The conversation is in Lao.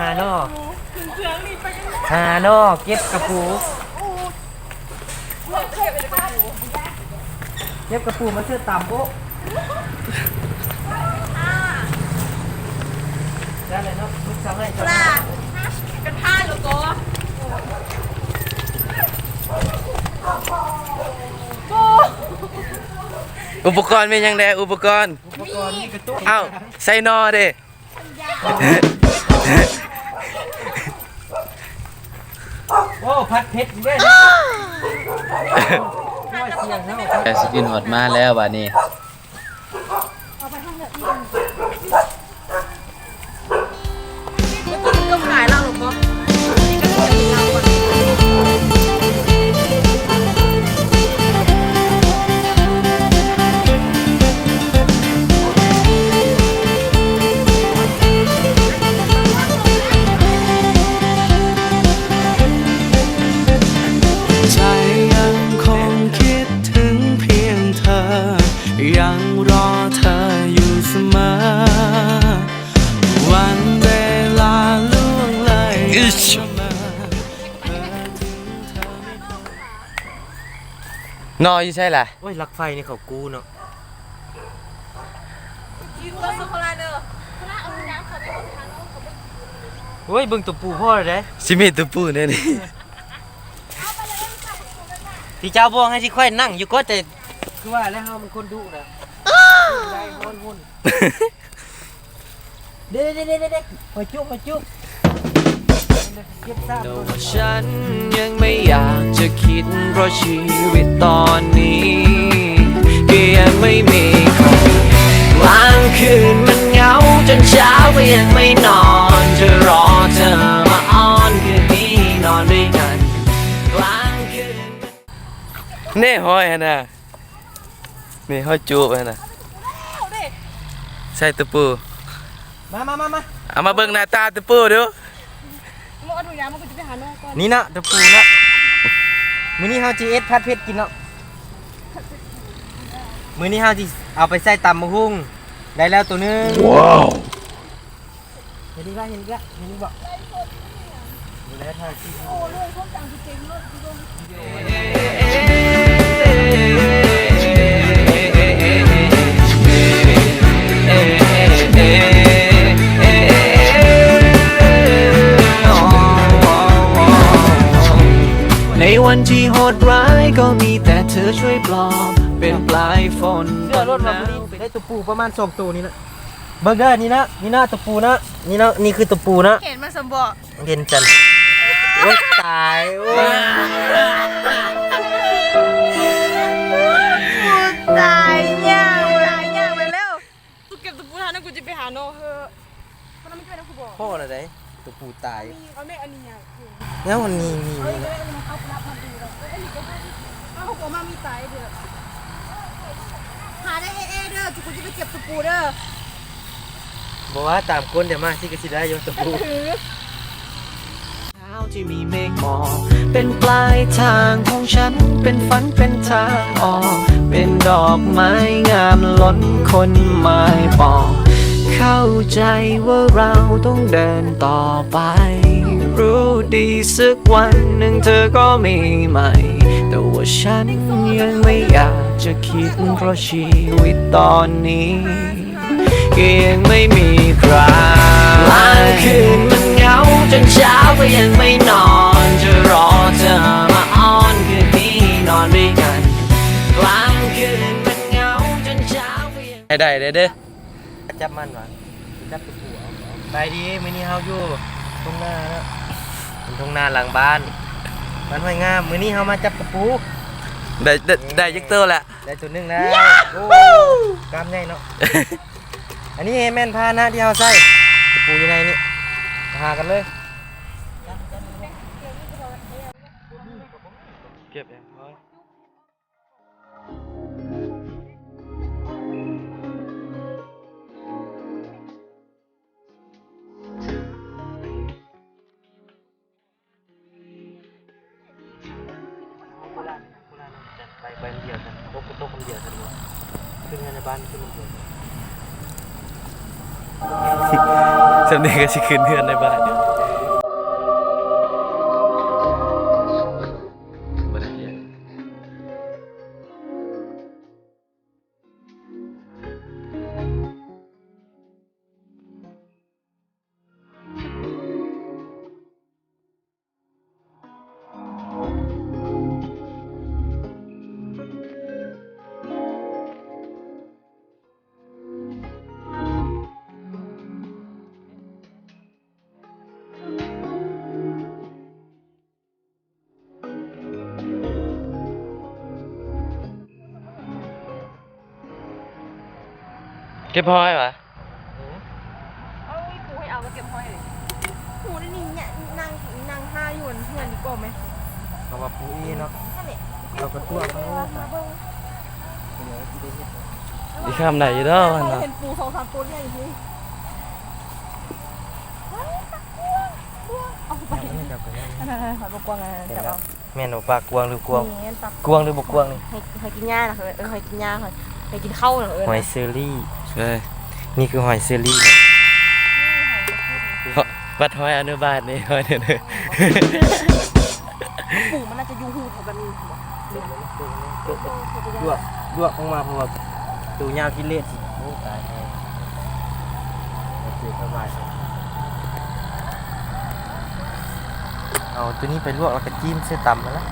ຫາໜໍ່ ຫາໜໍ່ ເກັບກະປູ ເກັບກະປູມາຊື້ຕຳໂອ້. ໄດ້ເລີຍເນາະ ລູກສາວໃຫ້ເຈົ້າ ເປັນພານແລ້ວກໍ ອຸປະກອນມີຫຍັງແດ່? ອຸປະກອນ ອຸປະກອນມີກະຕຸກ ເອົ້າ ໃສ່ໜໍ່ເດ້. ໂອ້ ຜັດເຜັດເດ້. ໃກ້ຊິກິນຮອດມາແລ້ວບາດນີ້. ໜໍ່ຢູ່ໃສລະ? ໂອ້ຍ ລັກໄຟນີ້ເຂົາກູ້ເນາະ. ໂອ້ຍ ເບິ່ງຕົວປູພໍ່ແລ້ວເດ້. ຊິມີຕົວປູແນວນີ້. ທີ່ເຈົ້າບອກໃຫ້ທີ່ຂ້ອຍນັ່ງຢູ່ກໍ ແຕ່ຄືວ່າແລ້ວ ເຮົາມັນຄົນດຸນະ. ໄດ້ຮ້ອນຮຸ່ນ. ເດ້ໆໆໆ ຫອຍຈຸກ ຫອຍຈຸກ. ແຕ່ວ່າ ນີ້ຫອຍຫັ້ນນະ. ນີ້ຫອຍຈູບຫັ້ນນະ. ໃສ່ຕະປູ. ມາ ມາ ມາ ມາ ເອົາມາເບິ່ງໜ້າຕາຕະປູດູ. ນີ້ນະ ຕະປູນະ. ມື້ນີ້ເຮົາຊິເຮັດຜັດເຜັດກິນເນາະ. ມື້ນີ້ເຮົາຊິເອົາໄປໃສ່ຕຳບັກຫຸ່ງ. ໄດ້ແລ້ວໂຕໜຶ່ງ. ວ້າວ. ເຫັນອີກລະ ເຫັນອີກລະ ເຫັນອີກບໍ່? ນີ້ແຫຼະ ຖ່າຍຄລິບ. ໂອ້ ເລື່ອງຄວາມຈຳຊິເກັ່ງເລີຍ. ໃນວັນທີ່ໂຫດຮ້າຍ ກໍມີແຕ່ເທີຊ່ວຍປລອບ ເປັນປາຍຝົນ. ເຊື່ອໂລດວ່າມື້ນີ້ໄດ້ໂຕປູປະມານສອງໂຕນີ້ນະ. ເບິ່ງເດີ ນີ້ນະ ນີ້ນະ ໂຕປູນະ ນີ້ນະ ນີ້ຄືໂຕປູນະ. ເຫັນມາສຳບໍ? ເຫັນຈັ່ງ. ໂອ້ຍ ຕາຍ ໂອ້ຍ ຕາຍ ຍ່າງໄປ ຍ່າງໄປແລ້ວ. ກູເກັບໂຕປູຫັ້ນນະ ກູຈະໄປຫາໜໍ່ເຮີ້. ພໍລະໄດ໋ ໂຕປູຕາຍ. ເອົາແມ່ ອັນນີ້ຍາກ. ແລ້ວມັນມີ ມີ ມີ ເອົາອີກແລ້ວ ເອົາໄປລັບມາດີແລ້ວ. ເອີ ອັນນີ້ກໍ ເອົາ ເອົາມາມີຕາຍເດີ. ຫາໄດ້ເອເອເດີ ຈຸກູຈະໄປເກັບຕະປູເດີ. ບໍ່ວ່າຕາມຄົນ ດຽວມາຊິກະຊິໄດ້ຢູ່ຕະປູ. ເຊົ້າທີ່ມີເມກໝອກ ເປັນປາຍທາງຂອງສັນ ເປັນຝັນເປັນທາງອອກ ເປັນດອກໄມ້ງາມລົ້ນຄົນໝາຍປອງ ເຂົ້າໃຈວ່າເຮົາຕ້ອງເດີນຕໍ່ໄປ ຮູ້ດີສັກວັນໜຶ່ງເທີກໍມີໃໝ່ ແຕ່ວ່າສັນຍັງໄມ່ຢາກຈະຄິດ ເພາະຊີວິດຕອນນີ້ ກາຍັງໄມ່ມີໃຄ ກາງຄືນມັນເຫງົາຈົນເຊົ້າ ກາຍັງໄມ່ນອນ ຈະລໍເທີມາອ້ອນຄືນນີ້ນອນດ້ວຍກັນ ກາງຄືນມັນເຫງົາຈົນເຊົ້າ ກາຍັງ ໃຫ້ໄດ້ເດີ ຈັບມັນຫວາ ຈັບຕະປູເອົາ. ສະບາຍດີ ມື້ນີ້ເຮົາຢູ່ທົ່ງນາເນາະ ເປັນທົ່ງນາຫຼັງບ້ານ ບ້ານຫ້ວຍງາມ. ມື້ນີ້ເຮົາມາຈັບຕະປູ ໄດ້ ໄດ້ ໄດ້ຈັກໂຕລະ? ໄດ້ໂຕໜຶ່ງແລ້ວ. ໂອ້ ກ້າມໃຫຍ່ເນາະ. ອັນນີ້ແມ່ນພາຫະນະທີ່ເຮົາໃຊ້ ຕະປູຢູ່ໃນນີ້ ຫາກັນເລີຍ ເກັບເອົາ. ໂບລານ ໂບລານ ໄປ ໄປຄົນດຽວຊັ້ນ ຕົກ ຕົກຄົນດຽວຊັ້ນບໍ່? ຂຶ້ນເຮືອນໃນບ້ານ ຂຶ້ນຄົນດຽວ. ສ່ຳນີ້ກໍຊິຂຶ້ນເຮືອນໃນບ້ານ. ເກັບຫອຍຫວາ? ເອົາ ປູໃຫ້ເອົາມາເກັບຫອຍເລີຍ. ປູນີ້ນີ້ ນັ່ງ ນັ່ງຖ້າຢູ່ເຮືອນດີກວ່າແມະ. ເຂົາວ່າປູເອເນາະ. ນັ້ນແຫຼະ ເຂົາກໍຕົວະເຂົາວ່າມາເບິ່ງ. ອີກຄຳໄດ້ຢູ່ດອກ ເຮົາເຫັນປູສອງສາມໂຕໃຫຍ່ຢູ່. ເອົາໄປ ອັນນັ້ນ ອັນນັ້ນ ຫອຍບໍ່ກວາງ ອັນນັ້ນ ເຈົ້າເອົາ. ແມ່ນບໍ່? ປາກກວາງຫຼືກວາງ? ແມ່ນ ປາກ ກວາງຫຼືບໍ່ກວາງນີ້? ໃຫ້ ໃຫ້ກິນຫຍ້ານະ ເອີ ໃຫ້ກິນຫຍ້າ ໃຫ້ ໃຫ້ກິນເຂົ້ານະ ເອີ ຫອຍເຊີຣີ. ເອີ ນີ້ຄືຫອຍເຊີຣີ. ນີ້ຫອຍເຊີຣີ ບັດຫອຍອະນຸບານນີ້ ຫອຍເດີ. ປູມັນໜ້າຈະຢູ່ຮູແຖວແບບນີ້ບໍ່? ລວກ ລວກອອກມາ ເພາະວ່າໂຕຍາວກິເລດ. ໂອ້ ຕາຍແລ້ວ. ໂອເຄ ສະບາຍ. ເອົາໂຕນີ້ໄປລວກ ແລ້ວກໍຈິ້ມໃສ່ຕຳຫັ້ນລະ.